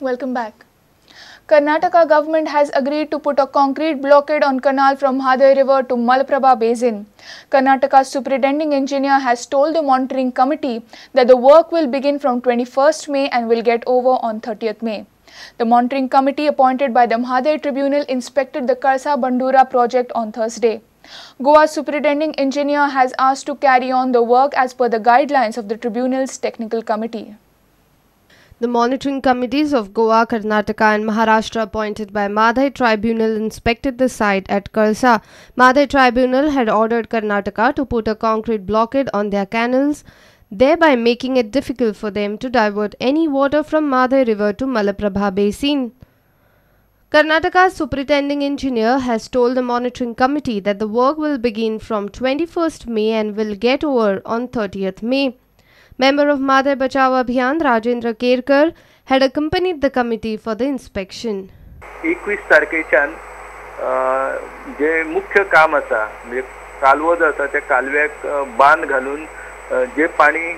Welcome back. Karnataka government has agreed to put a concrete blockade on canal from Mhadei River to Malaprabha Basin. Karnataka's superintending engineer has told the monitoring committee that the work will begin from 21st May and will get over on 30th May. The monitoring committee appointed by the Mhadei Tribunal inspected the Kalasa Bandura project on Thursday. Goa superintending engineer has asked to carry on the work as per the guidelines of the tribunal's technical committee. The monitoring committees of Goa, Karnataka and Maharashtra appointed by Mhadei Tribunal inspected the site at Kalasa. Mhadei Tribunal had ordered Karnataka to put a concrete blockade on their canals, thereby making it difficult for them to divert any water from Mhadei River to Malaprabha Basin. Karnataka's superintending engineer has told the monitoring committee that the work will begin from 21st May and will get over on 30th May. Member of Mhadei Bachao Abhiyan Rajendra Kerkar had accompanied the committee for the inspection. 21 तारखेच्यान जे मुख्य काम आसा म्हणजे कालवो जो आसा त्या कालव्याक बांद घालून जे पाणी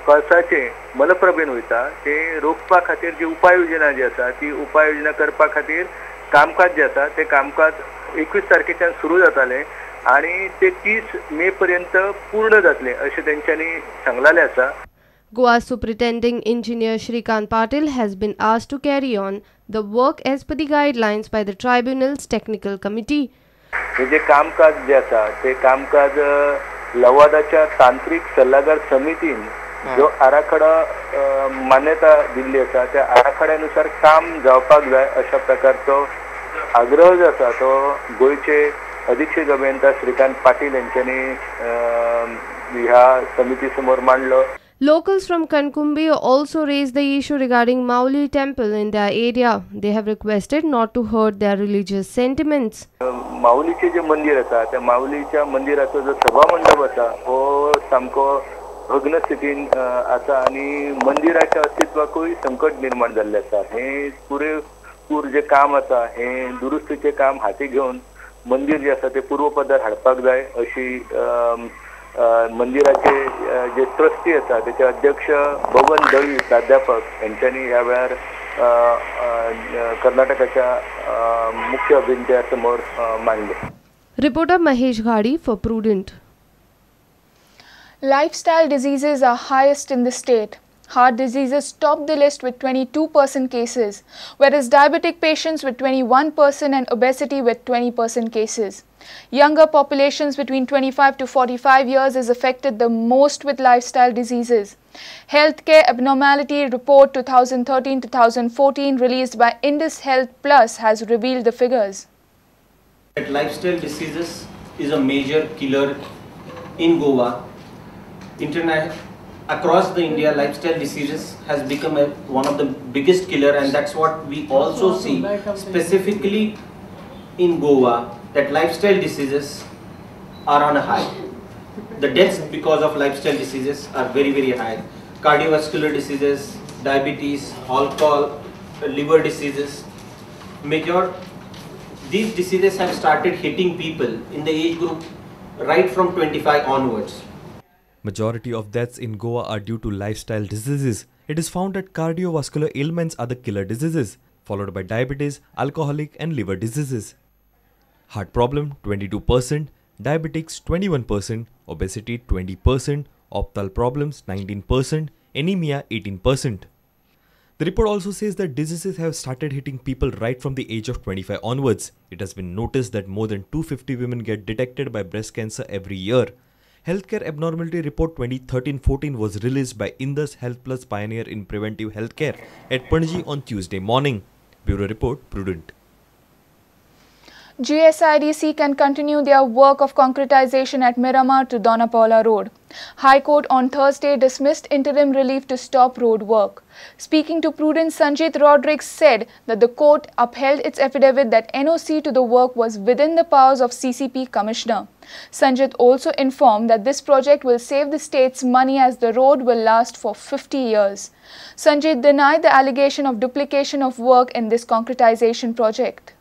कळसाचे मलप्रभेन वयता ते रोखपा खातीर जी उपाय योजना जी आसा ती उपाय योजना करपा खातीर कामकाज जे आसा ते कामकाज 21 तारखेच्यान सुरू जातालें आणि ते 30 मे पर्यंत पूर्ण जातले अशें तेंच्यांनी सांगलेलें आसा. Goa Superintending Engineer Shrikant Patil has been asked to carry on the work as per the guidelines by the tribunal's technical committee. हे जे कामकाज जे आसा ते कामकाज लवादाच्या तांत्रिक सल्लागार समितीन जो आराखडा मान्यता दिल्ली आसा त्या आराखड्यानुसार काम जावपाक जाय अशा प्रकारचो आग्रह जो आसा तो गोंयचे अधीक्षक अभियंता श्रीकांत पाटील यांच्यानी ह्या समिती समोर मांडलो. Locals from Kankumbi also raised the issue regarding Mauli temple in their area. They have requested not to hurt their religious sentiments. माऊलीचे जे मंदिर आसा त्या माऊलीच्या मंदिराचो जो सभामंडप आसा हो सामको भग्न स्थितीन आसा आनी मंदिराच्या अस्तित्वाकूय संकट निर्माण जाल्लें आसा. हे पुरेपूर जे काम आसा हे दुरुस्तीचें काम हाती घेवन मंदिर जे आसा ते पूर्वपदार हाडपाक जाय अशी मंदिराचे जे ट्रस्टी आसा तेचे अध्यक्ष बबन दळवी प्राध्यापक यांच्यानी ह्या वेळार कर्नाटकाच्या मुख्य अभियंत्या समोर मांडले. Reporter Mahesh Ghadi for Prudent. Lifestyle diseases are highest in the state. Heart diseases top the list with 22% cases, whereas diabetic patients with 21% and obesity with 20% cases. Younger populations between 25 to 45 years is affected the most with lifestyle diseases. Healthcare Abnormality Report 2013-2014 released by Indus Health Plus has revealed the figures. That lifestyle diseases is a major killer in Goa. Across the India, lifestyle diseases has become one of the biggest killer, and that's what we also see specifically in Goa, that lifestyle diseases are on a high. The deaths because of lifestyle diseases are very, very high. Cardiovascular diseases, diabetes, alcohol, liver diseases, major these diseases have started hitting people in the age group right from 25 onwards. Majority of deaths in Goa are due to lifestyle diseases. It is found that cardiovascular ailments are the killer diseases, followed by diabetes, alcoholic and liver diseases. Heart problem 22%, diabetics 21%, obesity 20%, ophthal problems 19%, anemia 18%. The report also says that diseases have started hitting people right from the age of 25 onwards. It has been noticed that more than 250 women get detected by breast cancer every year. Healthcare Abnormality Report 2013-14 was released by Indus Health Plus pioneer in preventive healthcare at Panaji on Tuesday morning. Bureau Report, Prudent. GSIDC can continue their work of concretization at Miramar to Dona Paula Road. High Court on Thursday dismissed interim relief to stop road work. Speaking to Prudent, Sanjit Rodrigues said that the court upheld its affidavit that NOC to the work was within the powers of CCP Commissioner. Sanjit also informed that this project will save the state's money as the road will last for 50 years. Sanjit denied the allegation of duplication of work in this concretization project.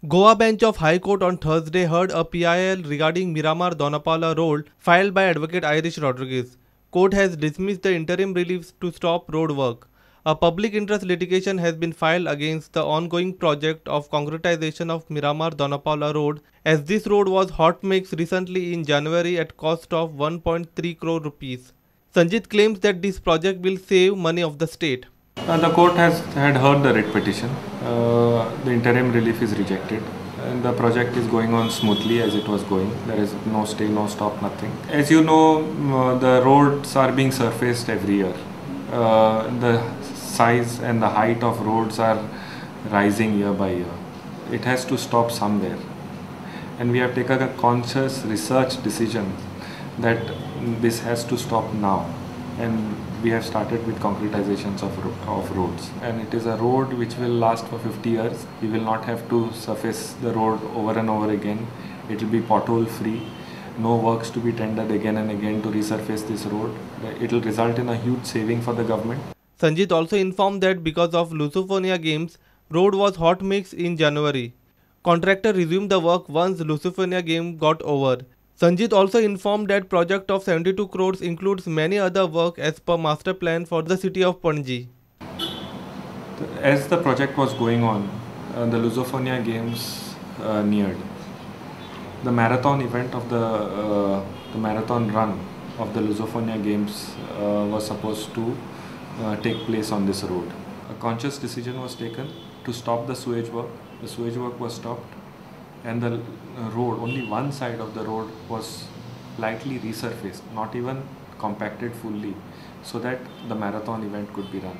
Goa bench of High Court on Thursday heard a PIL regarding Miramar Dona Paula Road filed by Advocate Irish Rodriguez. Court has dismissed the interim reliefs to stop road work. A public interest litigation has been filed against the ongoing project of concretization of Miramar Dona Paula Road, as this road was hot mixed recently in January at cost of 1.3 crore rupees. Sanjit claims that this project will save money of the state. The court had heard the writ petition. The interim relief is rejected and the project is going on smoothly as it was going. There is no stay, no stop, nothing. As you know, the roads are being surfaced every year. The size and the height of roads are rising year by year. It has to stop somewhere. And we have taken a conscious research decision that this has to stop now. And we have started with concretizations of roads. And it is a road which will last for 50 years. We will not have to surface the road over and over again. It will be pothole free. No works to be tendered again and again to resurface this road. It will result in a huge saving for the government. Sanjit also informed that because of Lusofonia Games, road was hot mix in January. Contractor resumed the work once Lusofonia game got over. Sanjit also informed that project of 72 crores includes many other work as per master plan for the city of Panaji. As the project was going on, the Lusofonia Games neared. The marathon event of the marathon run of the Lusofonia Games was supposed to take place on this road. A conscious decision was taken to stop the sewage work. The sewage work was stopped and the road, only one side of the road was lightly resurfaced, not even compacted fully, so that the marathon event could be run.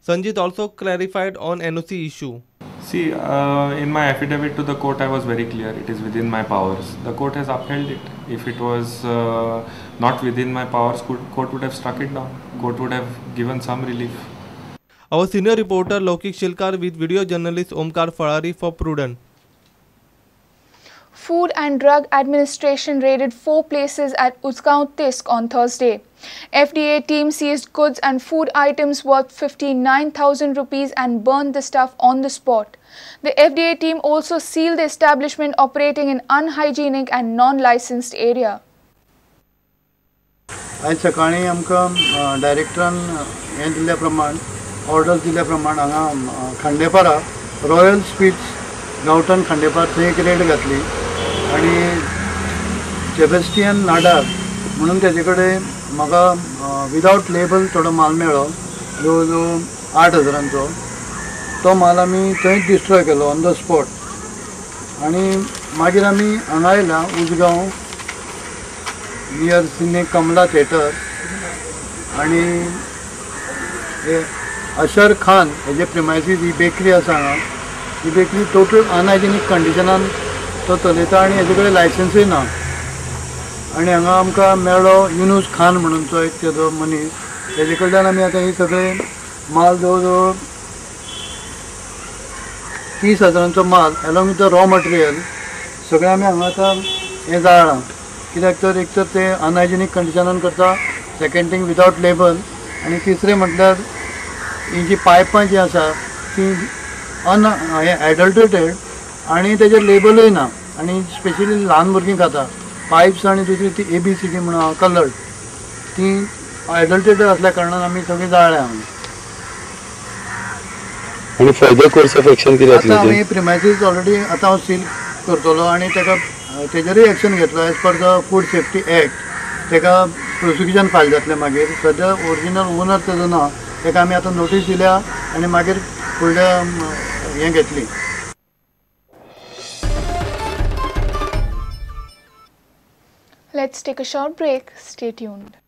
Sanjit also clarified on NOC issue. See, in my affidavit to the court, I was very clear. It is within my powers. The court has upheld it. If it was not within my powers, court would have struck it down. Court would have given some relief. Our senior reporter Lokik Shilkar with video journalist Omkar Farari for Prudent. Food and Drug Administration raided 4 places at Usgaon Tisk on Thursday. FDA team seized goods and food items worth 59,000 rupees and burned the stuff on the spot. The FDA team also sealed the establishment operating in unhygienic and non-licensed area. आज सकाळी आमकां डायरेक्टरान हें दिल्ल्या प्रमाण order दिल्ल्या प्रमाण हांगा Khandepar royal sweets गांवठण Khandepar थंय एक रेड घातली आनी सेबेस्टियन नाडार म्हणून तेजे कडेन म्हाका विदावट लेबल थोडो माल मेळ्ळो जवळ जवळ 8,000 तो माल आमी थंयच डिस्ट्रॉय केलो ऑन the spot. आनी मागीर आमी हांगा आयला Usgao near cine Kamala theatre आनी अशर खान हेजे प्रिमायसीस ही बेकरी आसा हांगा. ही बेकरी टोटल अनहायजेनीक कंडिशनान तो चलयता आनी हेजे कडेन लायसन्सूय ना. आनी हांगा आमकां मेळ्ळो युनूस खान म्हणून तो एक तेजो मनीस, तेजे कडल्यान आमी आतां ही सगळे माल जवळ जवळ 30,000 माल along with the raw material सगळें आमी हांगा आतां हें जाळ्ळां. कित्याक तर एक तर ते अनहायजेनीक कंडिशनान करता, सेकेंड थींग विदावट लेबल, आनी तिसरें म्हटल्यार ही जी पायपां जीं आसा तीं अनएडल्ट्रेटेड आनी तेजेर लेबलूय ना आनी स्पेशली ल्हान भुरगीं खाता पायप्स आनी दुसरी ती ABCD म्हणून कलर्ड ती एडल्ट्रेटेड आसल्या कारणान आमी सगळीं जाळ्ळ्या हांगा. आनी फर्दर कोर्स ऑफ एक्शन कितें जातलें? आतां आमी प्रिमायसीस ऑलरेडी आतां हांव सील करतलो आनी ताका तेजेरूय एक्शन घेतलो as per the food safety act. ताका प्रोसिक्युशन फायल जातलें मागीर. सद्या ओरिजिनल ओनर तेजो ना, ताका आमी आतां नोटीस दिल्या आनी मागीर फुडल्या हें घेतली. Let's take a short break. Stay tuned.